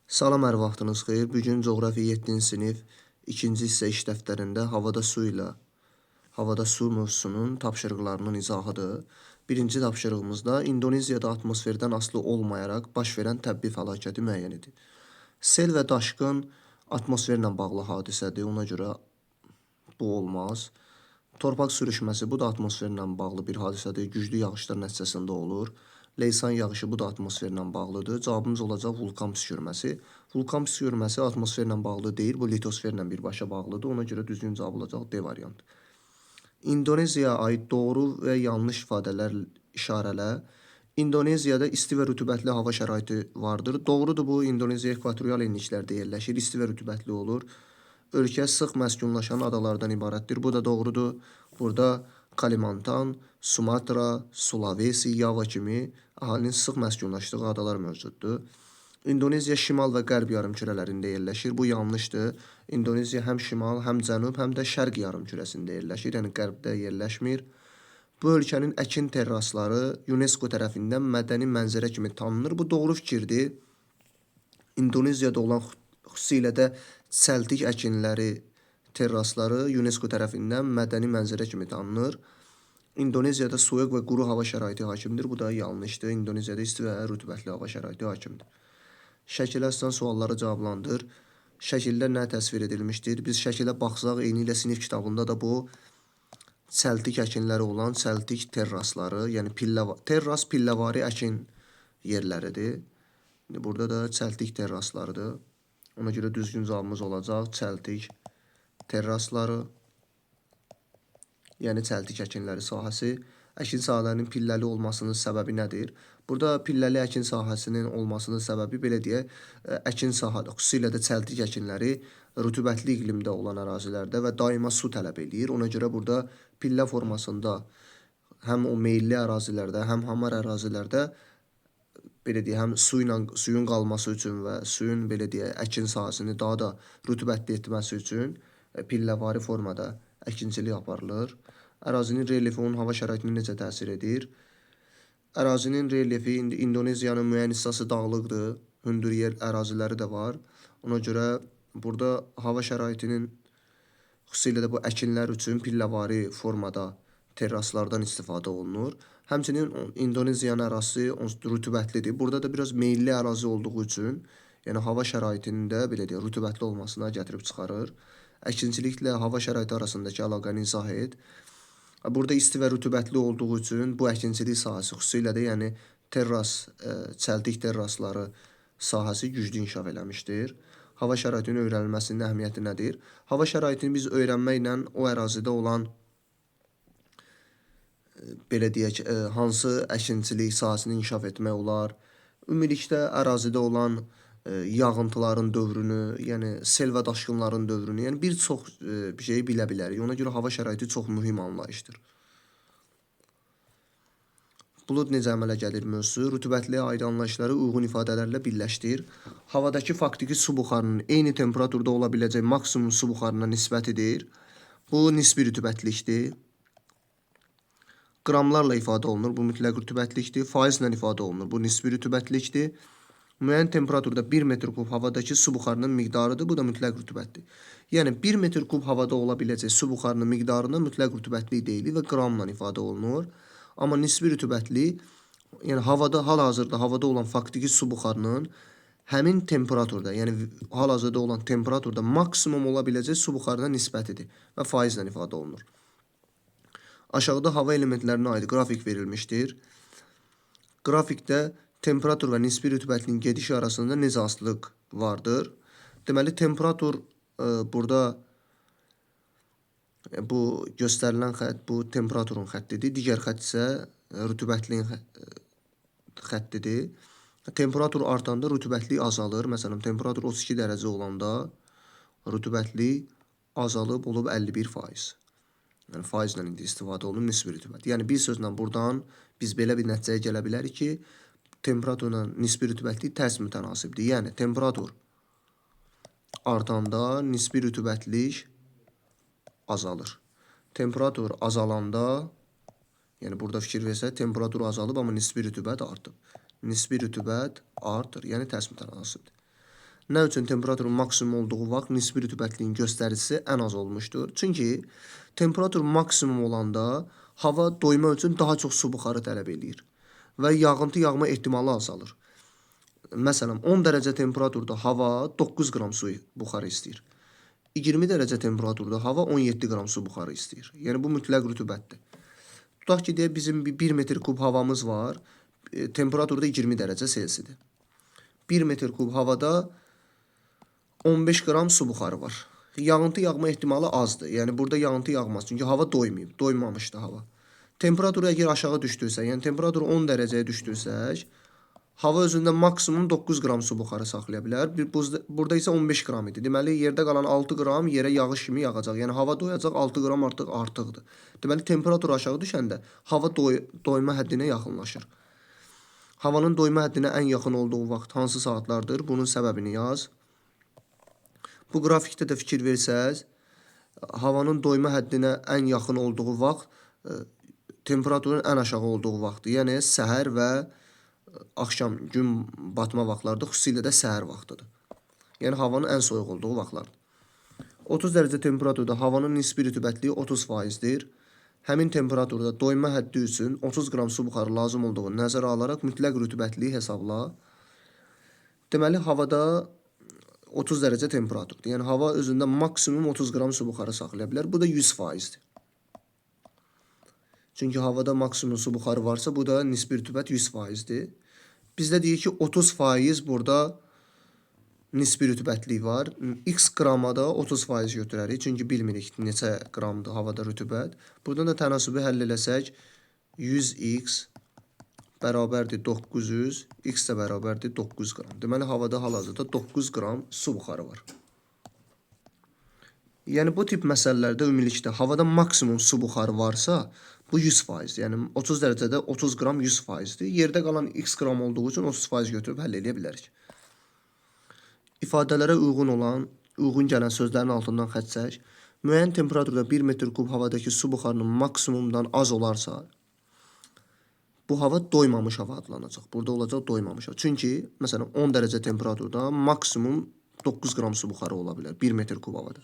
Salam, hər vaxtınız xeyir. Bu gün coğrafiya 7-ci sinif 2-ci hissə iş dəftərində havada su ilə havada su mövzusunun tapşırıqlarının izahıdır. Birinci tapşırığımızda İndoneziyada atmosferdən asılı olmayaraq baş verən təbii fəlakəti müəyyən edir. Sel və daşqın atmosferlə bağlı hadisədir. Ona görə bu olmaz. Torpaq sürüşməsi, bu da atmosferlə bağlı bir hadisədir. Güclü yağışlar nəticəsində olur. Leysan yağışı, bu da atmosferlə bağlıdır. Cavabımız olacaq vulkan püskürməsi. Vulkan püskürməsi atmosferlə bağlı deyil, bu litosferlə birbaşa bağlıdır. Ona görə düzgün cavab olacaq D variantı. İndoneziyaya aid doğru və yanlış ifadələr işarələ. İndoneziyada isti və rütubətli hava şəraiti vardır. Doğrudur bu, İndoneziya ekvatorial enliklərdə yerləşir, isti və rütubətli olur. Ölkə sıx məskunlaşan adalardan ibarətdir. Bu da doğrudur. Burada Kalimantan, Sumatra, Sulawesi, Yava kimi əhalinin sıx məskunlaşdığı adalar mövcuddur. İndoneziya şimal və qərb yarımkürələrində yerləşir. Bu yanlışdır. İndoneziya həm şimal, həm cənub, həm də şərq yarımkürəsində yerləşir. Yəni qərbdə yerləşmir. Bu ölkənin əkin terrasları UNESCO tərəfindən mədəni mənzərə kimi tanınır. Bu doğru fikirdir. İndoneziyada olan xüsusilə də çəltik əkinləri, terrasları UNESCO tərəfindən mədəni mənzərə kimi tanınır. İndoneziyada soyuq və quru hava şəraiti hakimdir. Bu da yanlışdır. İndoneziyada isti və rütubətli hava şəraiti hakimdir. Şəkilə əsasən sualları cavablandır. Şəkildə nə təsvir edilmişdir? Biz şəkilə baxsaq, eynilə sinif kitabında da bu çəltik əkinləri olan çəltik terrasları, yəni pillə, terras pilləvari əkin yerləridir. İndi burada da çəltik terraslarıdır. Ona görə düzgün cavabımız olacaq çəltik terrasları, yəni çəltik əkinləri sahəsi. Əkin sahələrinin pilləli olmasının səbəbi nədir? Burada pilləli əkin sahəsinin olmasının səbəbi belə deyək, əkin sahə, xüsusilə də çəltik əkinləri rütubətli iqlimdə olan ərazilərdə və daima su tələb eləyir. Ona görə burada pillə formasında həm o meyilli ərazilərdə, həm hamar ərazilərdə belə deyək, həm su ilə suyun qalması üçün və suyun belə deyək, əkin sahəsini daha da rütubətli etməsi üçün pilləvari formada əkinçilik aparılır. Ərazinin relyefi onun hava şəraitinə necə təsir edir? Ərazinin relyefi indi İndoneziyanın müəyyən hissəsi dağlıqdır, hündür yer əraziləri də var. Ona görə burada hava şəraitinin xüsusilə də bu əkinlər üçün pilləvari formada terraslardan istifadə olunur. Həmçinin İndoneziyanın ərazisi rütubətlidir. Burada da biraz meyilli ərazi olduğu üçün, yəni hava şəraitinin də belə deyək, rütubətli olmasına gətirib çıxarır. Əkinçiliklə hava şəraiti arasındakı əlaqəni izah et. Burada isti və rütubətli olduğu üçün bu əkinçilik sahəsi, xüsusilə də yəni terras, çəltik terrasları sahəsi güclü inkişaf eləmişdir. Hava şəraitinin öyrənilməsinin əhəmiyyəti nədir? Hava şəraitini biz öyrənməklə o ərazidə olan belə deyək, hansı əkinçilik sahəsini inkişaf etmək olar. Ümumilikdə ərazidə olan yağıntıların dövrünü, yəni sel və daşqınların dövrünü, yəni bir çox bir şeyi bilə bilərik. Ona görə hava şəraiti çox mühüm anlayışdır. Bulud necə əmələ gəlir mövzusu, rütubətliyə aid anlayışları uyğun ifadələrlə birləşdir. Havadakı faktiki su buxarının eyni temperaturda ola biləcək maksimum su buxarına nisbətidir. Bu nisbi rütubətlikdir. Qramlarla ifadə olunur, bu mütləq rütubətlikdir. Faizlə ifadə olunur, bu nisbi rütubətlikdir. Müəyyən temperaturda 1 metr kub havadakı su buxarının miqdarıdır, bu da mütləq rütubətdir. Yəni 1 metr kub havada ola biləcək su buxarının miqdarına mütləq rütubətlik deyilir və qramla ifadə olunur. Amma nisbi rütubətlik, yəni havada hal-hazırda havada olan faktiki su buxarının həmin temperaturda, yəni hal-hazırda olan temperaturda maksimum ola biləcək su buxarına nisbətidir və faizlə ifadə olunur. Aşağıda hava elementlərinə aid qrafik verilmişdir. Qrafikdə temperatur və nisbi rütubətliyin gedişi arasında necə asılılıq vardır? Deməli, temperatur burada bu göstərilən xətt bu temperaturun xəttidir. Digər xətt isə rütubətliyin xəttidir. Temperatur artanda rütubətlik azalır. Məsələn, temperatur 32 dərəcə olanda rütubətlik azalıb olub 51%. Yəni faizlə indi istifadə olunur nisbi rütubət. Yəni bir sözlə buradan biz belə bir nəticəyə gələ bilərik ki, temperaturla nisbi rütubətlik tərs mütənasibdir. Yəni temperatur artanda nisbi rütubətlik azalır. Temperatur azalanda, yəni burada fikir versək, temperatur azalıb, amma nisbi rütubət artıb. Nisbi rütubət artır, yəni tərs mütənasibdir. Nə üçün temperaturun maksimum olduğu vaxt nisbi rütubətliyin göstəricisi ən az olmuşdur? Çünki temperatur maksimum olanda hava doyma üçün daha çox su buxarı tələb eləyir və yağıntı yağma ehtimalı azalır. Məsələn, 10 dərəcə temperaturda hava 9 qram su buxarı istəyir. 20 dərəcə temperaturda hava 17 qram su buxarı istəyir. Yəni, bu mütləq rütubətdir. Tutaq ki, deyək, bizim 1 metr kub havamız var, temperaturda 20 dərəcə Selsidir. 1 metr kub havada 15 qram su buxarı var. Yağıntı yağma ehtimalı azdır. Yəni, burada yağıntı yağmaz. Çünki hava doymayıb, doymamışdı hava. Temperaturu əgər aşağı düşdürsək, yəni temperaturu 10 dərəcəyə düşdürsək, hava özündə maksimum 9 qram su buxarı saxlaya bilər. Burada isə 15 qram idi. Deməli, yerdə qalan 6 qram yerə yağış kimi yağacaq. Yəni, hava doyacaq, 6 qram artıq artıqdır. Deməli, temperatur aşağı düşəndə hava doyma həddinə yaxınlaşır. Havanın doyma həddinə ən yaxın olduğu vaxt hansı saatlardır? Bunun səbəbini yaz. Bu qrafikdə də fikir versəz, havanın doyma həddinə ən yaxın olduğu vaxt temperaturun ən aşağı olduğu vaxtdır. Yəni, səhər və axşam gün batma vaxtlarıdır, xüsusilə də səhər vaxtıdır. Yəni, havanın ən soyuq olduğu vaxtlardır. 30 dərəcə temperaturda havanın nisbi rütubətliyi 30%-dir. Həmin temperaturda doyma həddi üçün 30 qram su buxarı lazım olduğunu nəzərə alaraq mütləq rütubətliyi hesabla. Deməli, havada 30 dərəcə temperaturdur. Yəni, hava özündə maksimum 30 qram su buxarı saxlaya bilər. Bu da 100%-dir. Çünki havada maksimum su buxarı varsa, bu da nisbi rütubət 100%-dir. Bizdə deyir ki, 30% burada nisbi rütubətlik var. X qrama da 30% götürərik. Çünki bilmirik neçə qramdır havada rütubət. Buradan da tənasübü həll eləsək, 100x bərabərdir 900, x də bərabərdir 9 qram. Deməli, havada hal-hazırda 9 qram su buxarı var. Yəni, bu tip məsələlərdə ümumilikdə havada maksimum su buxarı varsa, bu 100%-dir. Yəni, 30 dərəcədə 30 qram 100%-dir. Yerdə qalan x qram olduğu üçün 30% götürüb həll eləyə bilərik. İfadələrə uyğun gələn sözlərin altından xətt çək. Müəyyən temperaturda 1 metr kub havadakı su buxarının maksimumdan az olarsa, bu hava doymamış hava adlanacaq. Burada olacaq doymamış hava. Çünki, məsələn, 10 dərəcə temperaturda maksimum 9 qram su buxarı ola bilər 1 metr kub havada.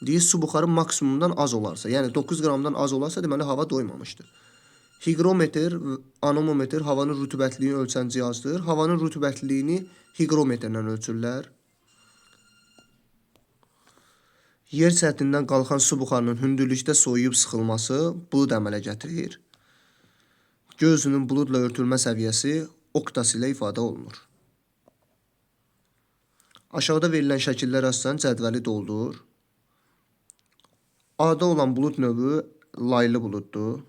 Deyir, su buxarı maksimumdan az olarsa, yəni 9 qramdan az olarsa, deməli, hava doymamışdır. Hiqrometr, anemometr havanın rütubətliyini ölçən cihazdır. Havanın rütubətliyini hiqrometrlə ölçürlər. Yer səthindən qalxan su buxarının hündürlükdə soyuyub sıxılması bulud əmələ gətirir. Göy üzünün buludla örtülmə səviyyəsi oktas ilə ifadə olunur. Aşağıda verilən şəkillərə əsasən cədvəli doldur. A-da olan bulud növü laylı buluddur.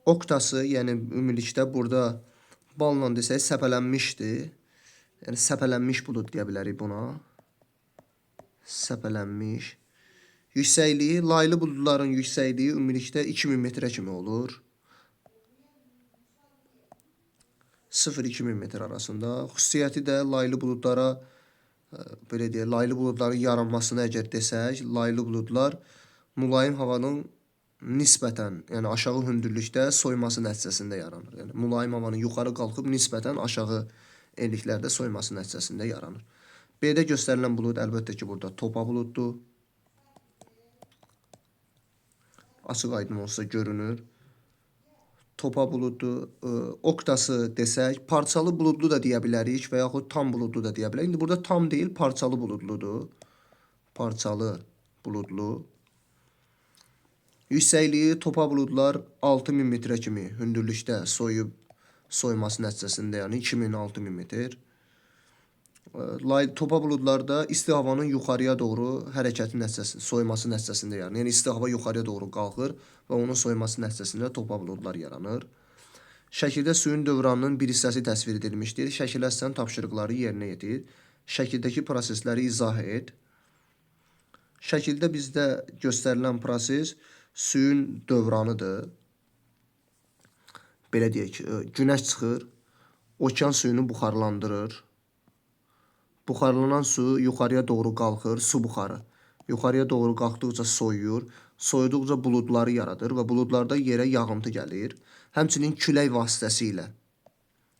Oktası, yəni ümumilikdə burada balla desək səpələnmişdir. Yəni səpələnmiş bulud deyə bilərik buna. Səpələnmiş. Yüksəkliyi, laylı buludların yüksəkliyi ümumilikdə 2000 metrə kimi olur. 0-2000 metr arasında. Xüsusiyyəti də laylı buludlara, belə deyək, laylı buludların yaranmasını əgər desək, laylı buludlar mülayim havanın nisbətən, yəni aşağı hündürlükdə soyuması nəticəsində yaranır. Yəni mülayim havanın yuxarı qalxıb nisbətən aşağı enliklərdə soyuması nəticəsində yaranır. B-də göstərilən bulud əlbəttə ki, burada topa buluddur. Açıq aydın olsa görünür. Topa buluddur. Oktası desək, parçalı buludlu da deyə bilərik və yaxud tam buludlu da deyə bilərik. İndi burada tam deyil, parçalı buludludur. Parçalı buludlu. Yüksəkliyi topa buludlar 6000 metrə kimi hündürlükdə soyuması nəticəsində, yəni 2000-6000 metr. Topa buludlarda isti havanın yuxarıya doğru hərəkəti nəticəsində, soyuması nəticəsində yaranır. Yəni isti hava yuxarıya doğru qalxır və onun soyuması nəticəsində topa buludlar yaranır. Şəkildə suyun dövranının bir hissəsi təsvir edilmişdir. Şəkilə əsasən tapşırıqları yerinə yetir. Şəkildəki prosesləri izah et. Şəkildə bizdə göstərilən proses suyun dövranıdır. Belə deyək, günəş çıxır, okean suyunu buxarlandırır. Buxarlanan su yuxarıya doğru qalxır, su buxarı. Yuxarıya doğru qalxdıqca soyuyur, soyuduqca buludları yaradır və buludlarda yerə yağıntı gəlir. Həmçinin külək vasitəsilə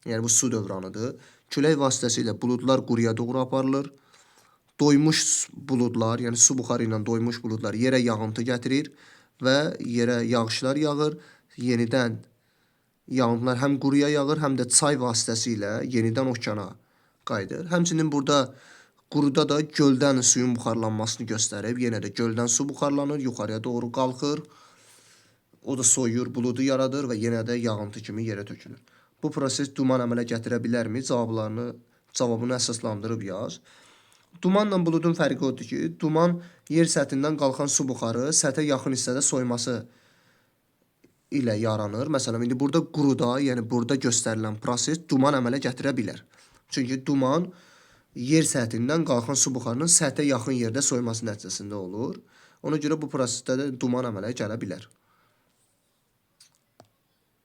Yəni bu su dövranıdır. Külək vasitəsilə buludlar quruya doğru aparılır. Doymuş buludlar, yəni su buxarı ilə doymuş buludlar yerə yağıntı gətirir və yerə yağışlar yağır. Yenidən yağıntılar həm quruya yağır, həm də çay vasitəsilə yenidən okeana qayıdır. Həmçinin burada quruda da göldən suyun buxarlanmasını göstərib. Yenə də göldən su buxarlanır, yuxarıya doğru qalxır. O da soyuyur, buludu yaradır və yenə də yağıntı kimi yerə tökülür. Bu proses duman əmələ gətirə bilərmi? Cavabını əsaslandırıb yaz. Dumanla buludun fərqi odur ki, duman yer səthindən qalxan su buxarı səthə yaxın hissədə soyuması ilə yaranır. Məsələn, indi burada quruda, yəni burada göstərilən proses duman əmələ gətirə bilər. Çünki duman yer səthindən qalxan su buxarının səthə yaxın yerdə soyuması nəticəsində olur. Ona görə bu prosesdə də duman əmələ gələ bilər.